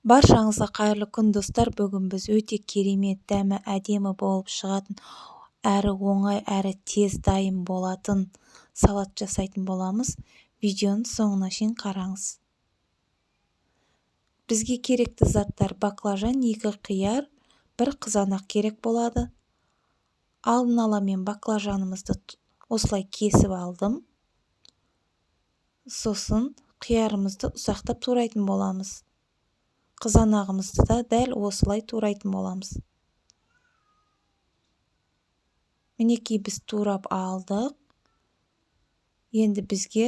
Баршаңызға қайырлы күн, достар! Бүгін біз өте керемет, дәмі әдемі болып шығатын, әрі оңай, әрі тез дайын болатын салат жасайтын боламыз. Видеоның соңына шейін қараңыз. Бізге керекті заттар: баклажан, 2 қияр, 1 қызанақ керек болады. Алдын ала мен баклажанымызды осылай кесіп алдым. Сосын қиярымызды ұсақтап турайтын боламыз. Қызанағымызды да дәл осылай турайтын боламыз. Мінекей, біз турап алдық. Енді бізге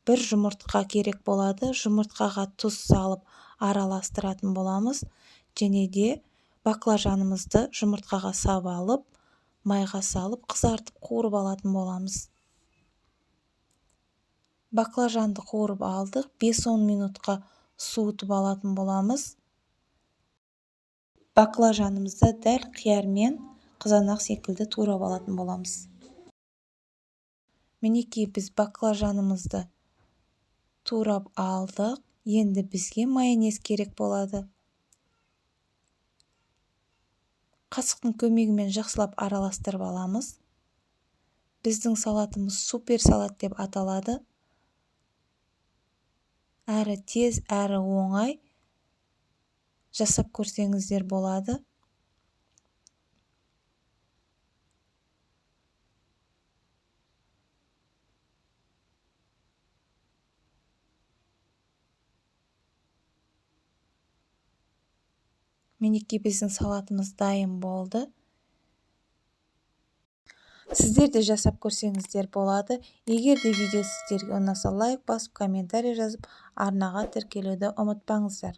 бір жұмыртқа керек болады. Жұмыртқаға тұз салып араластыратын боламыз. Және де баклажанымызды жұмыртқаға сап алып, майға салып қызартып қуырып алатын боламыз. Баклажанды қуырып алдық. 5-10 минутқа суытып алатын боламыз. Баклажанымызды дәл қияр мен қызанақ секілді турап алатын боламыз. Мінекей, біз баклажанымызды турап алдық. Енді бізге майонез керек болады. Қасықтың көмегімен жақсылап араластырып аламыз. Біздің салатымыз супер салат деп аталады. Әрі тез, әрі оңай жасап көрсеңіздер болады. Мінекей, біздің салатымыз дайын болды. Сіздер де жасап көрсеңіздер болады. Егер де видео сіздерге ұнаса, лайк басып, комментарий жазып, арнаға тіркелуді ұмытпаңыздар.